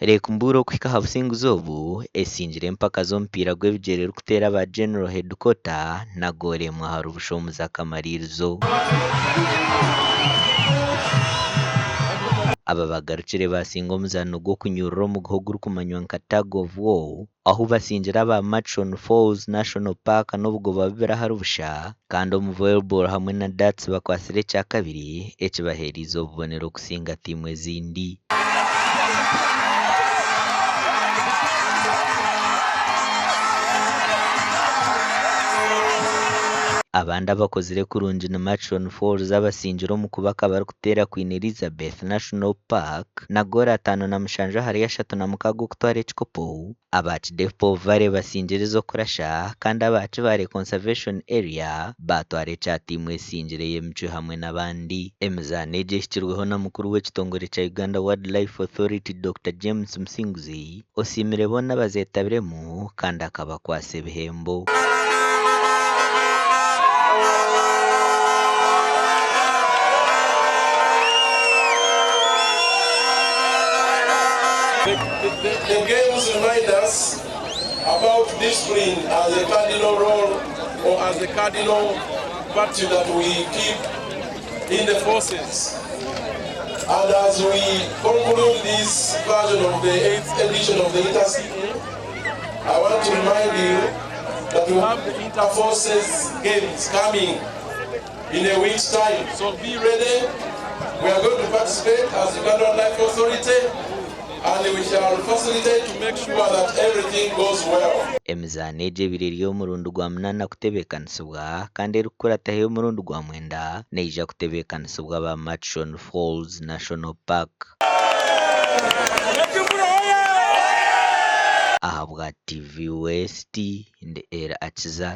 Lake Mburo okuhika aha businguzi obu esingire empaka z'omupiira gw'ebigyere erikuteera aba General Headquarter na goolo emwe ahari busha omu z'akamaririzo. Aba bagarukire baasinga omuzaano gw'okunyurura omuguha ogurikumanywa nka Tug of War ahu basingire aba Murchison Falls National Park n'obugoba bubiri ahari busha kandi omu Volleyball hamwe na Darts bakwatsire ekyakabiri ekibaheereize obubonero kusinga tiimu ezindi. Abandi abakozire kurungi ni Murchison Falls abasingire omu kubaka barikuteera Queen Elizabeth National Park na goolo 57 ahari 36 okutwara ekikopo, aba Kidepo Valley basingire ez'okurasha kandi aba Kibale Conservation Area baatwara ekya tiimu esingire ey'emicwe hamwe n'abandi. Emizaano egi ehikirweho na mukuru w'ekitongore kya Uganda Wildlife Authority Dokita James Musinguzi osiimire boona abazeetabiremu kandi akabakwatsa ebihembo. The games remind us about discipline as a cardinal role or as a cardinal virtue that we keep in the forces. And as we conclude this version of the 8th edition of the Intercity, I want to remind you that we have the Interforces Games coming in a week's time. So be ready. We are going to participate as Uganda Wildlife Authority and we shall facilitate to make sure that everything goes well. Emizaano egi ebaire eri ey'omurundi gwa munaana kutebeekanisibwa kandi erikukurataho ey'omurundi gwa mwenda neija kutebeekanisibwa aba Murchison Falls National Park. Ahabwa TV West, ndi Elly Akiza.